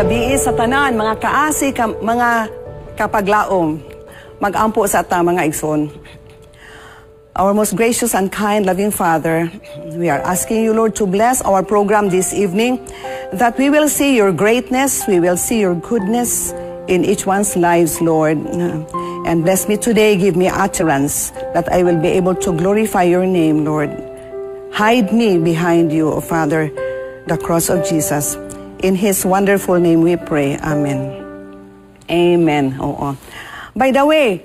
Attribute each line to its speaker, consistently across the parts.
Speaker 1: Gabi sa tanan, mga kaasi, mga kapaglaom. Mag-ampo sa ta, mga igsoon. Our most gracious and kind, loving Father, we are asking you, Lord, to bless our program this evening, that we will see your greatness, we will see your goodness in each one's lives, Lord. And bless me today, give me utterance that I will be able to glorify your name, Lord. Hide me behind you, O Father, the cross of Jesus. In His wonderful name we pray. Amen. Amen. Oo. By the way,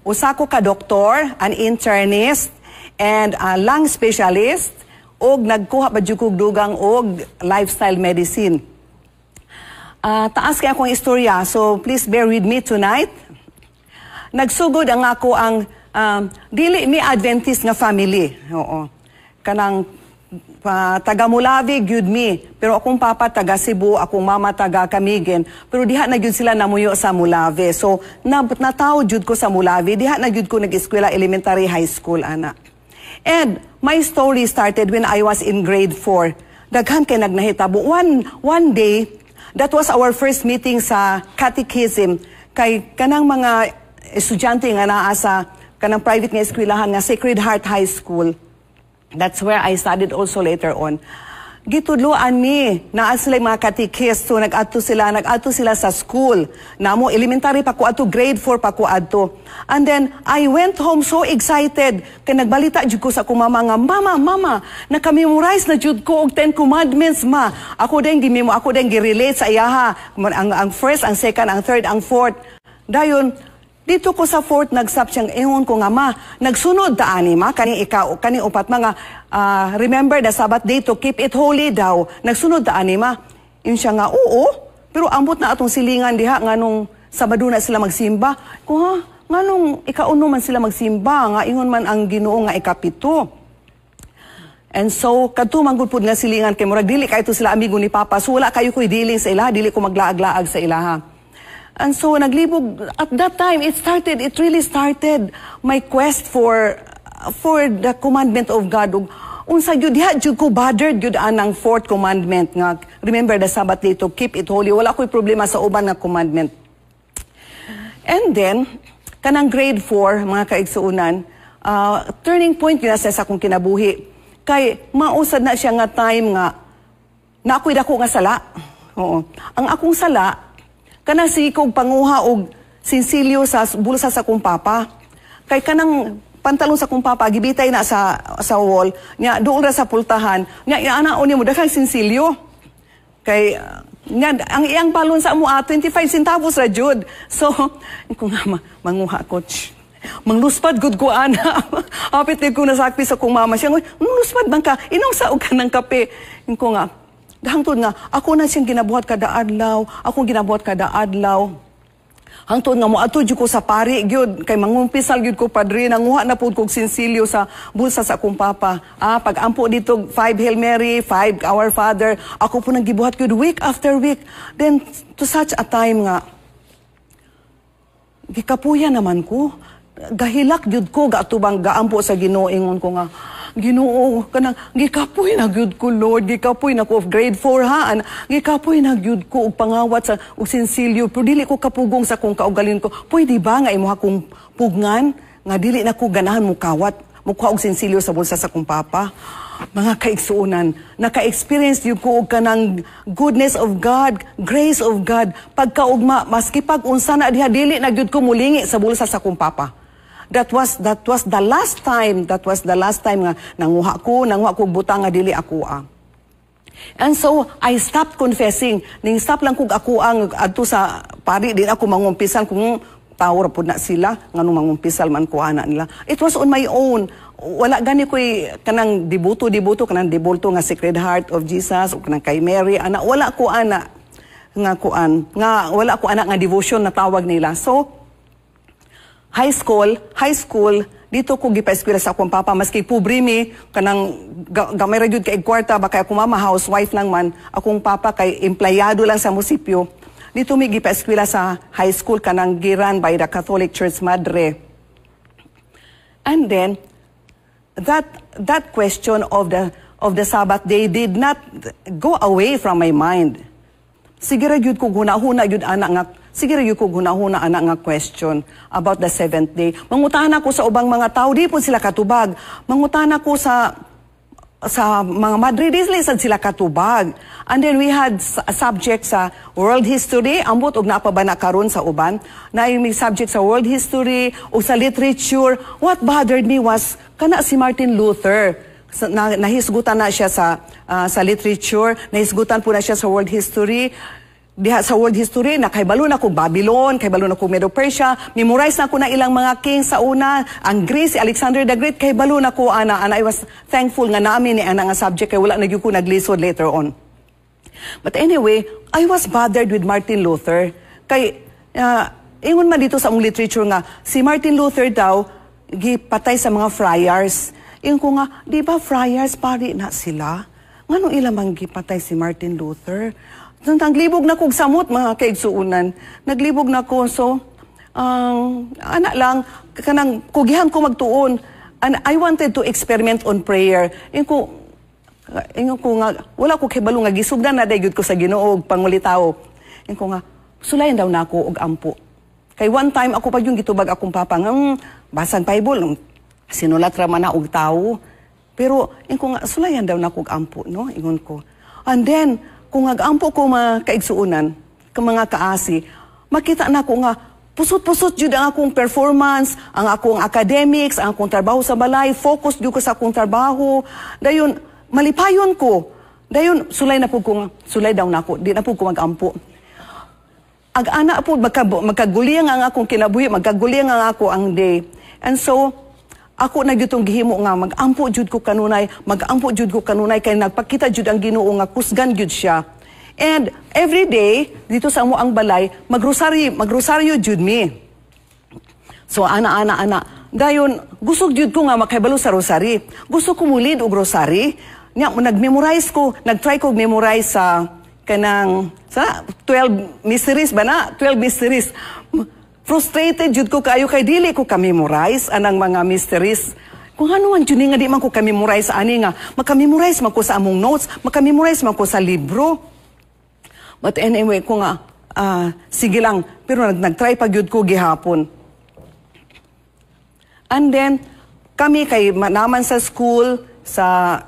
Speaker 1: usa ko ka doktor, an internist, and a lung specialist, og nagkuha pa jud kog dugang og lifestyle medicine. Taas kay akong istorya, so please bear with me tonight. Nagsugod ang ako ang dili mi Adventist nga family. Oo. Kanang pa, taga Molave gyud mi, pero akong papa taga Cebu, akong mama taga Camiguin, pero diha na gyud sila namuyo sa Molave. So natawo jud ko sa Molave, diha na gyud ko nag-eskwela, elementary, high school ana. And my story started when I was in grade 4. Daghan kay nagnahitabo. One day, that was our first meeting sa catechism kay kanang mga estudyante nga naa sa kanang private nga eskwelahan nga Sacred Heart High School. That's where I studied also later on. Gitudloan mi, naa sila mga catechist, so nag-adto sila sa school. Namo elementary pa ko adto, grade 4 pa ko adto. And then I went home so excited kay nagbalita jud ko sa akong mama nga, "Mama, mama, naka-memorize na jud ko og 10 Commandments, ma." Ako din gimimo, ako din gi-relate sa iyaha. Ang first, ang second, ang third, ang fourth. Dayon dito ko sa fourth nag-stop siyang ingon ko nga, "Ma, nagsunod ta ani, ma, kani ikaw, kani upat mga remember the Sabbath day to keep it holy daw. Nagsunod ta ani, ma?" Ingon siya nga, "Oo, pero ambot na atong silingan diha nganong Sabado na sila magsimba." Ko, "Ha, nganong ikauno man sila magsimba nga ingon man ang Ginoo nga ikapito?" And so, kadto man gud pud nga silingan kay murag dili kaayo to sila amigo ni Papa. So wala kayo ko'y dealing sa ilaha, dili ko maglaag-laag sa ilaha. And so naglibog at that time it really started my quest for the commandment of God. Ug unsa gyud diha jud ko bothered gyud anang fourth commandment nga remember the Sabbath day to keep it holy. Wala ko'y problema sa uban nga commandment. And then, kanang grade 4, mga kaigsuunan, turning point yun na sa akong kinabuhi. Kay mausad na siya nga time nga na ako'y dako nga sala. Oo. Ang akong sala, kanang sige kog panguha og sinsilyo sa bulsa sa akong papa. Kay kanang pantalon sa akong papa gibitay na sa wall, nya duol ra sa pultahan, nya ana ni mo daghang sinsilyo. Kay nga ang iyang balon sa amo 25 centavos ra jud. So ko nga manguha ko. Tsh. Mangluspad gud ko ana. Hapit ko nasakpi sa kong mama siya. "Mangluspad man ka, inom sa og ka ng kape." Ko nga hangtod nga ako na siyang ginabuhat kada adlaw, akong ginabuhat kada adlaw. Hangtod nga moadto jud ko sa pari gyud kay mangumpisal gyud ko, "Padre, nanguha na pud kog sinsilyo sa bulsa sa akong papa." Pag ampo dito, five Hail Mary, five Our Father, ako po nang gibuhat gyud week after week. Then to such a time nga gikapuya naman ko. Gahilak gyud ko gaatubang gaampo sa Ginoo, ingon ko nga, "Ginoo, kanang gikapoy na gyud ko, Lord, gikapoy na ko of grade 4 ha. Gikapoy na gyud ko og pangawat sa og sinsilyo, pero dili ko kapugong sa akong kaugalingon ko. Pwede ba nga imo akong pugngan nga dili na ko ganahan mukawat, mukuha og sinsilyo sa bulsa sa akong papa?" Mga kaigsuonan, naka-experience gyud ko og kanang goodness of God, grace of God. Pagkaugma, maski pag unsa na diha, dili na gyud ko mulingi sa bulsa sa akong papa. That was the last time, that was the last time nga nanguha ko og butang nga dili ako ah. And so I stopped confessing. Ning stop lang kog ako ang adto sa pari, din ako mangumpisal kung tao ra pud na sila, nganong mangumpisal man ko ana nila. It was on my own. Wala gani ko'y kanang deboto deboto, kanang deboto nga Sacred Heart of Jesus o kanang kay Mary ana, wala ko ana nga kuan nga wala ko ana nga devotion na tawag nila. So high school, dito ko gipa-eskwela sa akong papa maski pobre mi, kanang gamay ra gyud kay kwarta ba kay akong mama housewife lang man, akong papa kay empleyado lang sa munisipyo. Dito mi gipa-eskwela sa high school kanang gi-run by the Catholic Church Madre. And then that question of the Sabbath day did not go away from my mind. Sige ra gyud ko hunahuna ana nga question about the seventh day. Mangutana ko sa ubang mga tao, di po sila katubag. Mangutana ko sa mga madre, di sad sila katubag. And then we had subject sa world history, ambot og naa pa ba na karon sa uban, na may subject sa world history o sa literature. What bothered me was kana si Martin Luther. Na, nahisgutan na siya sa literature, nahisgutan po na siya sa world history. Diha sa world history, nakaibalo na ko Babylon, kaibalo na ko Medo-Persia, memorize na ko na ilang mga kings sa una, ang Greece, si Alexander the Great, kaibalo na ko ana, and I was thankful nga naa mi ni ana nga subject kay wala na gyud ko naglisod later on. But anyway, I was bothered with Martin Luther. Kay, ingon man dito sa among literature nga, si Martin Luther daw, gipatay sa mga friars. Ingon ko nga, di ba friars pari na sila? Nganong ila man gipatay si Martin Luther? Naglibog na kog samot, mga kaigsuunan. Naglibog na ko. So, ang ana lang, kanang kugihan ko magtuon. And I wanted to experiment on prayer. Ingon ko nga, wala ko kibalo nga gisugdan na gyud ko sa Ginoo og pangulitaw. Ingon ko nga, sulayan daw nako og ampo. Kay one time ako pa yung gitubag akong papa nga, basag Bible, sinulat ra man na og tawo. Pero ingon ko nga, sulayan daw nako og ampo, no? Ingon ko. And then, kung agampo ko, mga kaigsuunan, ka mga kaasi, makita na ko nga pusot-pusot jud ang akong performance, ang akong academics, ang akong trabaho sa balay, focus jud ko sa akong trabaho. Dayon malipayon ko. Dayon sulay na pud ko nga, sulay daw nako, di na pud ko magampo. Ag ana po magkaguliyang ang akong kinabuhi, magkaguliyang ang ako ang day. And so ako na gyud gihimo nga magampo jud ko kanunay, magampo jud ko kanunay kay nagpakita jud ang Ginoo nga kusgan jud siya. And every day dito sa amo ang balay, magrosaryo, magrosaryo jud mi. So ana ana ana. Dayon gusto jud ko nga makahibalo sa rosary. Gusto ko mulid og rosary. Nya nag-memorize ko, nag-try ko memorize sa kanang sa 12 mysteries ba na? 12 mysteries. Frustrated jud ko kayo kay dili ko ka-memorize anang mga mysteries. Kung ano man jud ni nga di man ko ka-memorize ani nga, maka-memorize man ko sa among notes, maka-memorize man ko sa libro. But anyway, ko nga, sige lang, pero nag-try pa gyud ko gihapon. And then, kami kay naman sa school, sa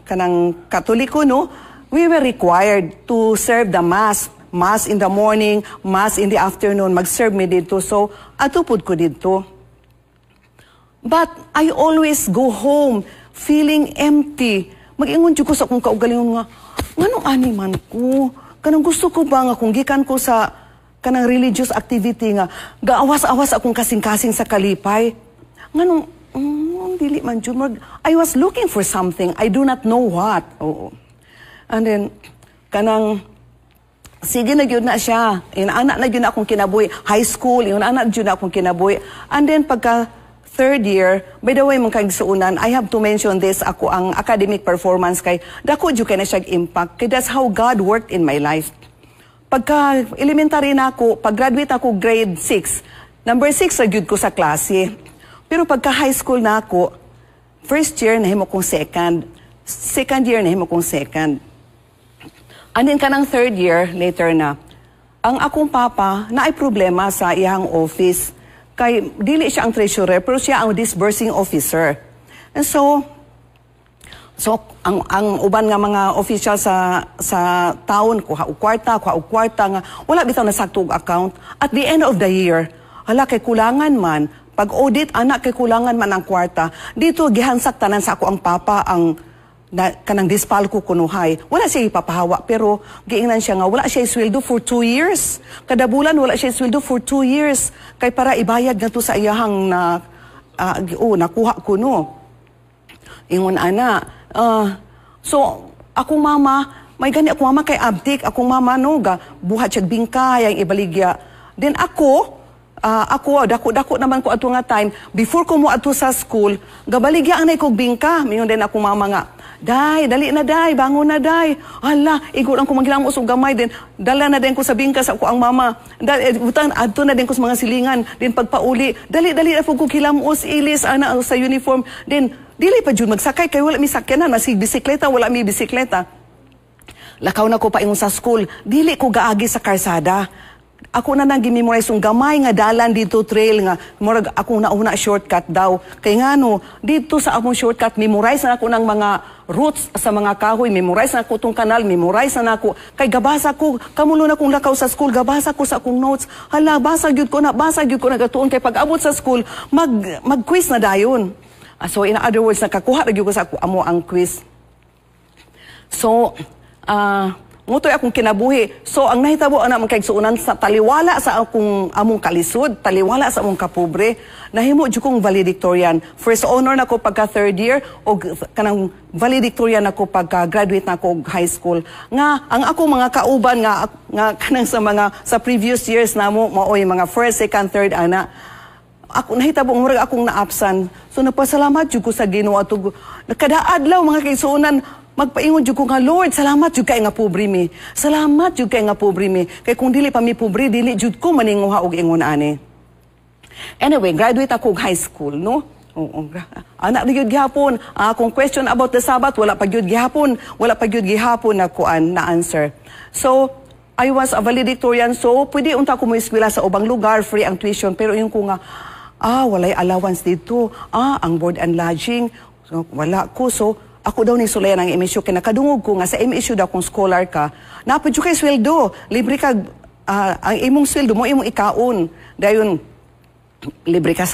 Speaker 1: kanang Katoliko, no, we were required to serve the Mass. Mass in the morning, Mass in the afternoon, mag-serve mi dito. So, adto pud ko dito. But I always go home feeling empty. Mag-ingon jud ko sa akong kaugalingon nga, nganong ani man ko? Kanang gusto ko ba nga kung gikan ko sa kanang religious activity nga gaawas-awas akong kasing-kasing sa kalipay. Nganong dili man jud. I was looking for something. I do not know what. Oo. And then kanang sige na gyud na siya. Inana na gyud na akong kinabuhi. High school, inana gyud na akong kinabuhi. And then pagka third year, by the way, mga kaigsuunan, I have to mention this, ako ang academic performance kay dako jud kay na siya impact. Kay that's how God worked in my life. Pagka elementary na ako, pag graduate ako grade 6, number 6 ra gyud ko sa klase. Pero pagka high school na ako, first year nahimo kong second, second year nahimo kong second. And then kanang third year, later na, ang akong papa naay problema sa iyang office. Kay dili siya ang treasurer, pero siya ang disbursing officer. And so ang uban nga mga official sa town kuha og kwarta, kuha og kwarta nga wala bitaw nasakto og account. At the end of the year, hala kay kulangan man pag audit ana, kay kulangan man ang kwarta. Dito gihansak tanan sa ako ang papa ang na, kanang dispalko kunuhay. Wala siya ipapahawa, pero giingnan siya nga wala siya sweldo for 2 years. Kada bulan wala siya sweldo for 2 years kay para ibayad ngadto sa iyahang na oh, nakuha kuno. Ingon ana. So akong mama, may gani akong mama kay abtik, akong mama no ga buhat siya bingkay ang ibaligya. Then ako dako-dako naman ko ato nga time before ko mo adto sa school, gabaligya ang kog bingka. Mingon din akong mama nga, "Day, dali na day, bangon na day." Hala, igo lang ko maghilamos og gamay din. Dala na din ko sa bingka sa ako ang mama. Dali, butang adto na din ko sa mga silingan. Din pagpauli, dali dali na pud ko hilamos ilis ana sa uniform. Din dili pa jud magsakay kay wala mi sakyanan, masig bisikleta, wala mi bisikleta. Lakaw na ko paingon sa school, dili ko gaagi sa karsada. Ako na nang gimemorize yung gamay nga dalan dito, trail nga murag akong nauna, shortcut daw. Kay ngano dito sa akong shortcut, memorize na ako ng mga roots sa mga kahoy, memorize na ako tong kanal, memorize na ako kay gabasa ko kamulo na kong lakaw sa school, gabasa ko sa akong notes. Hala, basa gyud ko na, basa gyud ko na gatuon kay pag abot sa school, mag quiz na dayon. Ah, so in other words, nakakuha ra gyud ko sa ako amo ang quiz. So, mao to'y akong kinabuhi. So, ang nahitabo ana, mga kaigsuonan, sa taliwala sa akong among kalisod, taliwala sa among kapobre, nahimo jud kong valedictorian. First honor na ko pagka third year o kanang valedictorian ako pagka graduate na ako og high school. Nga ang ako mga kauban nga kanang sa mga sa previous years namo, maoy mga first, second, third ana. Ako nahitabo murag akong naapsan. So napasalamat jud ko sa Ginoo atog kada adlaw, mga kaigsuonan. Magpaingon jud ko nga, "Lord, salamat jud kay nga pobre mi. Salamat jud kay nga pobre mi." Kay kung dili pa mi pobre, dili jud ko maninguha og ingon ani. Anyway, graduate ako og high school, no? Oo. Anak na gyud gihapon. Akong question about the Sabbath, wala pa gyud gihapon. Wala pa gyud gihapon na kuan na answer. So, I was a valedictorian, so pwede unta ko mo eskwela sa ubang lugar, free ang tuition. Pero yung ko nga, walay allowance dito. Ang board and lodging, so, wala ko. So, ako daw ni sulayan ang MSU kay nakadungog ko nga sa MSU daw kung scholar ka, naa pa jud kay sweldo, libre ka, ang imong sweldo mo imong ikaon. Dayon libre ka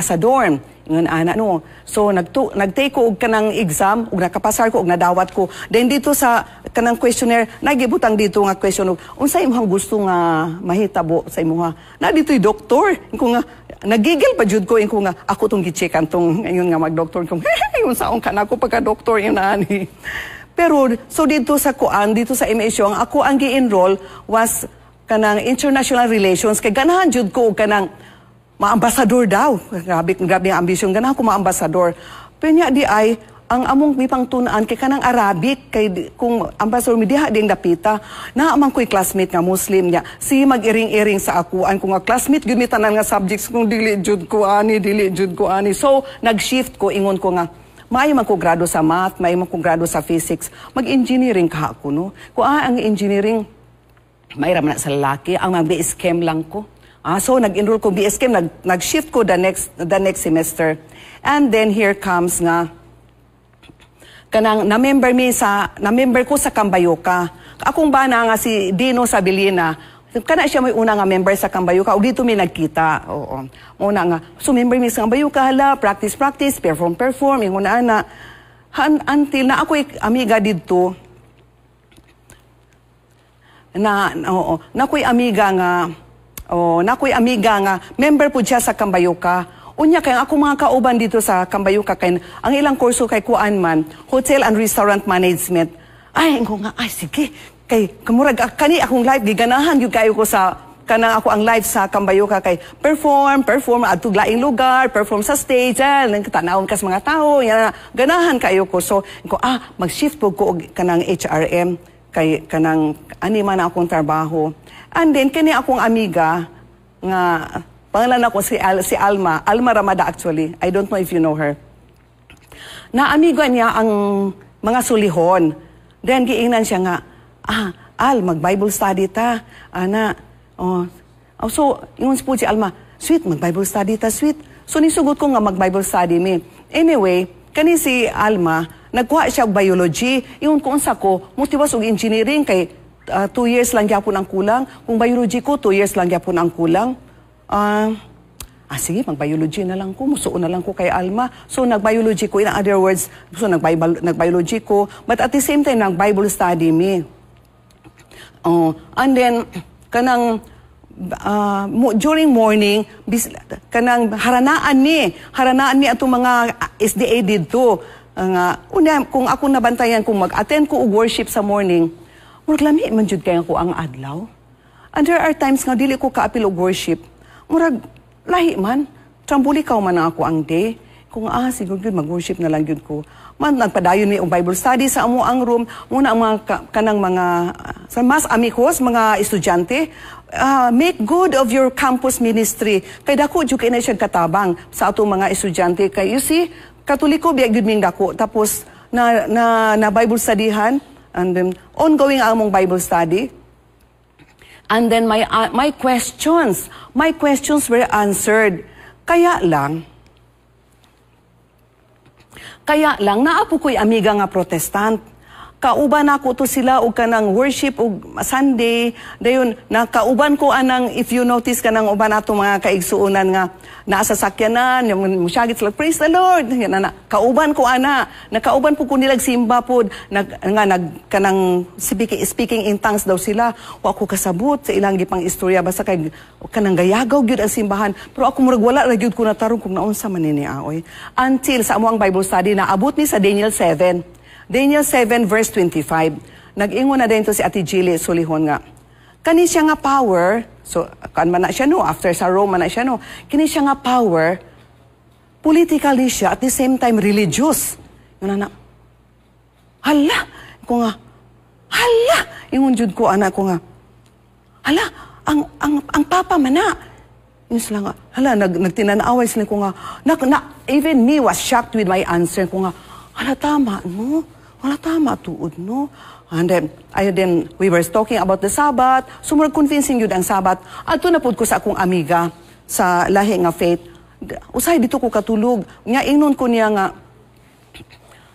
Speaker 1: sa dorm. Ingon ana, no. So nagtake ko og kanang exam ug nakapasar ko ug nadawat ko. Then dito sa kanang questionnaire, nagibutang dito nga question og unsa imong gusto nga mahitabo sa imuha. Na dito'y doktor. Ko nga nagigil pa jud ko, ko nga ako tong gi-check tong ngayon nga magdoktor ko. Unsaon ka na ako pagka doktor yun ani. Pero so dito sa kuan, dito sa MSU, ang ako ang gi-enroll was kanang international relations kay ganahan jud ko og kanang maambasador daw. Grabe, grabe ang ambisyon. Ganahan ko maambasador. Pero niya di ay, ang among mipangtun-an kay kanang Arabic kay kung ambassador mi diha ding dapita na man ko'y classmate nga Muslim niya si mag-iring-iring sa akuan kung nga classmate gyud mi tanan nga subjects kung dili jud ko ani, dili jud ko ani. So nag-shift ko, ingon ko nga maayo man ko grado sa math, maayo man ko grado sa physics, mag-engineering ka ako, no. Ko ang engineering may man na sa lalaki, ang mag BS Chem lang ko. So nag-enroll ko BS Chem, nag-shift ko the next semester. And then here comes nga kanang na-member mi sa na-member ko sa Kambayuka. Akong bana nga si Dino Sabilina, kana siya may una nga member sa Kambayuka ug dito mi nagkita. Oo. Una nga so member mi sa Kambayuka, hala, practice practice, perform perform, ingon ana. Until na ako'y amiga didto na, oo, nakoy amiga nga member po siya sa Kambayuka. Unya kay ang ako mga kauban dito sa Kambayuka kay ang ilang kurso kay kuan man, Hotel and Restaurant Management. Ay, ko nga, ay sige, kay kamurag kani akong life, giganahan gyud kayo ko sa kanang ako ang life sa Kambayuka kay perform, perform adto laing lugar, perform sa stage, tanawon kas mga tao, yan, ganahan kayo ko. So, ko mag-shift po ko og kanang HRM kay kanang ani man akong trabaho. And then kani akong amiga nga pangalan ako si Alma, Alma Ramada actually. I don't know if you know her. Na amigo niya ang mga sulihon. Then giingnan siya nga, "Al, mag-Bible study ta." Ana, oh. Oh, so, ingon po si Alma, "Sweet, mag-Bible study ta, sweet." So, nisugot ko nga mag-Bible study mi. Anyway, kani si Alma, nagkuha siya og biology. Ingon ko, unsa ko, mutiwas og engineering kay 2 years lang gyapon ang kulang. Kung biology ko, 2 years lang gyapon ang kulang. Sige, mag-biology na lang ko. Musuo na lang ko kay Alma. So, nag-biology ko. In other words, so nag-biology ko. But at the same time, nag-Bible study mi. Oh, and then, kanang, during morning, kanang haranaan ni atong mga SDA didto. Nga, una, kung ako nabantayan, kung mag-attend ko og worship sa morning, murag lami man jud kaayo ko ang adlaw. And there are times nga dili ko kaapil og worship. Murag lahi man, trambulikaw man ang ako ang day. Kung siguro gyud mag-worship na lang gyud ko. Man nagpadayon mi og Bible study sa amo ang room. Muna ang mga kanang mga sa mas amigos, mga estudyante, make good of your campus ministry. Kay dako jud kay na siya katabang sa atong mga estudyante. Kay you see, Katoliko biya gyud ming dako. Tapos na Bible studyhan. And then, ongoing ang among Bible study. And then my questions were answered. Kaya lang naa po ko'y amiga nga Protestant. Kauban nako to sila og kanang worship og Sunday. Dayon nakauban ko anang, if you notice, kanang uban ato mga kaigsuonan nga naa sa sakyanan, yung musyagit sila, "Praise the Lord." Yan na kauban ko ana, nakauban po ko nilag simba pod nag nga nag kanang speaking in tongues daw sila. Wa ko kasabot sa ilang gipang istorya, basta kay kanang gayagaw gyud ang simbahan, pero ako murag wala ra gyud ko natarong kung naunsa man ni oy, until sa among Bible study naabot mi sa Daniel 7. Daniel 7 verse 25. Nag-ingon na din to si Ate Gili Sulihon nga, kani siya nga power, so kan man na siya no, after sa Rome man na siya no, kini siya nga power, political ni siya, at the same time religious. Yun na, hala, ko nga, hala, ingon jud ko ana ko nga, hala, ang papa man na. Yun sila nga, hala, nagtinanaway sila ko nga, na, even me was shocked with my answer ko nga, hala, tama, no? Wala, tama tuod, no? And then, ayo din, we were talking about the Sabbath. So, murag convincing yun ang Sabbath. Adto na pud ko sa akong amiga sa lahi nga faith. Usay dito ko katulog. Nga ingnon ko niya nga,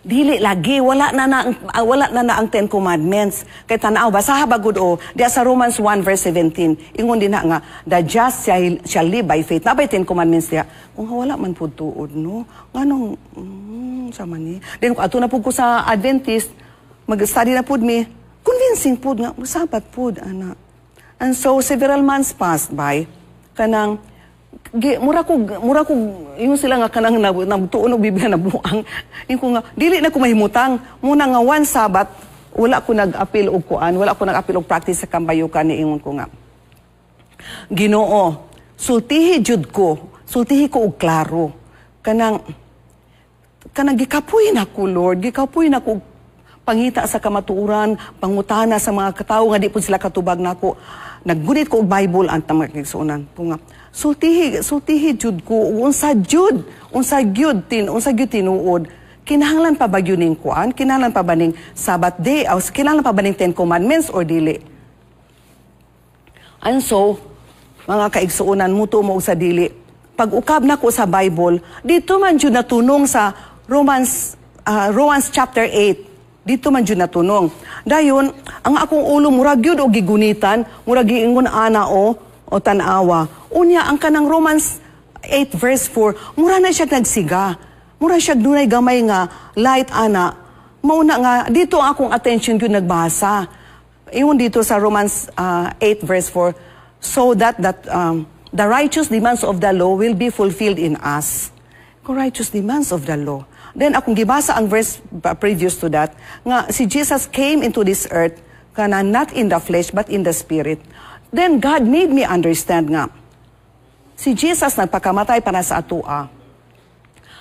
Speaker 1: dili lagi, wala na na ang Ten Commandments. Kay tanaw, basaha ba gud o diya sa Romans 1 verse 17, ingon din na nga, "The just shall live by faith." Naa bay Ten Commandments diya? Kung wala man pud tuod, no, nganong sama ni? Then ato na pud ko sa Adventist, mag-study na pud mi, convincing pud nga Sabbath pud ana. And so several months passed by, kanang gi, mura ko yung sila nga kanang nagtuon og Biblia na buang. Yung ko nga dili na ko mahimutang muna nga one Sabbath, wala ko nag-apil og kuan, wala ko nag-apil og practice sa kambayukan. Ni ingon ko nga, "Ginoo, sultihi jud ko, sultihi ko og klaro, kanang gikapoy na ko, Lord, gikapoy na ko pangita sa kamatuoran, pangutana sa mga katawo nga di pud sila katubag nako." Naggunit ko og Bible ang tamang igsuonan ko nga, sultihi, sultihi jud ko unsa gyud tinuod. Kinahanglan pa ba gyud ning kuan? Kinahanglan pa ba ning Sabbath day? O kinahanglan pa ba ning Ten Commandments or dili?" And so, mga kaigsuonan, mutuo mo sa dili, pag ukab na ko sa Bible, dito man jud natunong sa Romans chapter 8. Dito man jud natunong. Dayon, ang akong ulo murag gyud og gigunitan, murag giingon ana o tan-awa. Unya ang kanang Romans 8 verse 4, mura na siya nagsiga. Mura siya dunay gamay nga light ana. Mauna nga dito ang akong attention gyud nagbasa. Ingon dito sa Romans 8 verse 4, so that the righteous demands of the law will be fulfilled in us. Kung righteous demands of the law. Then akong gibasa ang verse previous to that, nga si Jesus came into this earth kana not in the flesh but in the spirit. Then God made me understand nga si Jesus nagpakamatay para sa atoa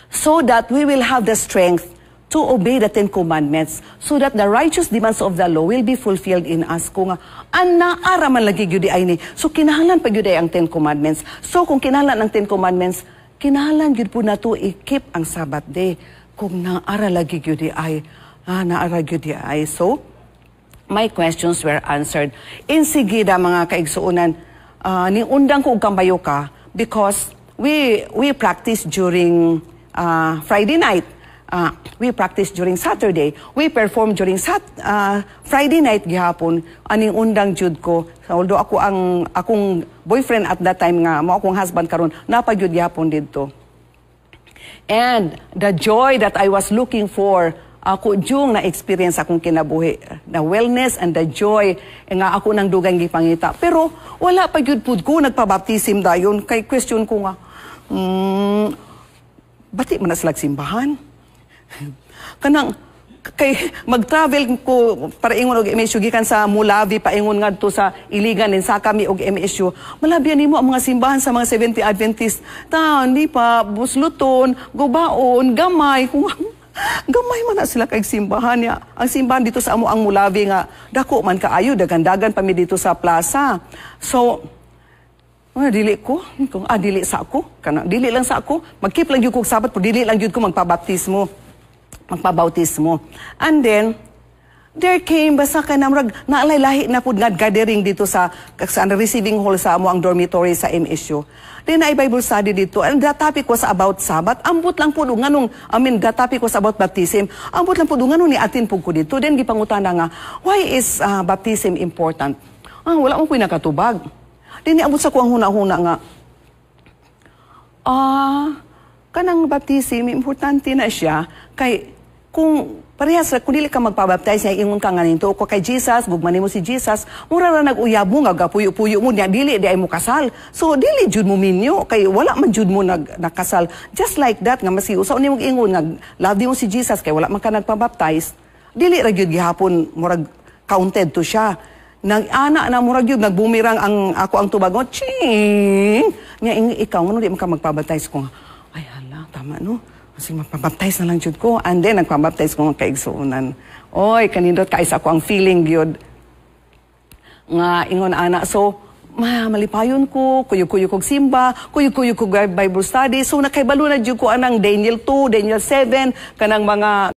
Speaker 1: so that we will have the strength to obey the Ten Commandments, so that the righteous demands of the law will be fulfilled in us. Kung nga, ana ara man lagi gyud ay ni. So kinahanglan pa gyud ay ang Ten Commandments. So kung kinahanglan ang Ten Commandments, kinahanglan gyud po nato i-keep ang Sabbath day. Kung naara lagi gyud ay, naara gyud ay. So, my questions were answered. Insigida, mga kaigsuonan, ni undang ko og kambayoka because we practice during Friday night. We practice during Saturday. We perform during Friday night gihapon. Aning undang jud ko. Although ako ang akong boyfriend at that time nga mao akong husband karon, napagyud gihapon didto. And the joy that I was looking for, ako jung na-experience akong kinabuhi. The wellness and the joy nga ako nang dugang gipangita. Pero wala pa gyud pud ko nagpabaptism dayon kay question ko nga, bati man na sila simbahan. Kanang kay mag-travel ko para ingon og MSU gikan sa Molave paingon ngadto sa Iligan din sa kami og MSU. Malabyan nimo ang mga simbahan sa mga Seventh Adventist ta di pa busluton, gubaon, gamay. Kung gamay man na sila kay simbahan niya, ang simbahan dito sa amo ang Molave nga dako man kaayo, dagandagan pa mi dito sa plaza. So dili ko, kung dili sa ako, kana dili lang sa ako, mag-keep lang gyud ko og Sabat, pero dili lang gyud ko magpabaptismo. Magpabautismo. And then There came, basta ka na murag naalay lahi na pud nga gathering dito sa receiving hall sa amo ang dormitory sa MSU. Then naay Bible study dito and the topic was about Sabbath. Ambot lang pud nganong, I mean, the topic was about baptism. Ambot lang pud nganong ni attend pud ko dito. Then gipangutana nga, "Why is baptism important?" Ah, wala mo ko'y nakatubag. Then niabot sa ko ang huna-huna nga, kanang baptism, importante na siya kay kung parehas ra kung dili ka magpabaptize niya, ingon ka nga nito ko kay Jesus, gugma nimo si Jesus, mura ra nag-uyab mo nga gapuyo-puyo mo niya, dili di ay mo kasal. So dili jud mo minyo kay wala man jud mo nakasal. Just like that nga masi usa nimo ingon nga love nimo si Jesus kay wala man ka nagpabaptize, dili ra gyud gihapon murag counted to siya. Nang ana na murag gyud nagbumirang ang ako ang tubag, ching nya ikaw, ngano di man ka magpabaptize? Ko nga, "Ay hala, tama no." Kasi magpabaptize na lang jud ko. And then nagpabaptize ko, mga kaigsuonan. Oy, kanindot kay sa ako ang feeling gyud nga ingon ana. So malipayon ko, kuyog-kuyog kog simba, kuyog-kuyog kog Bible study. So nakaybalo na jud ko anang Daniel 2, Daniel 7, kanang mga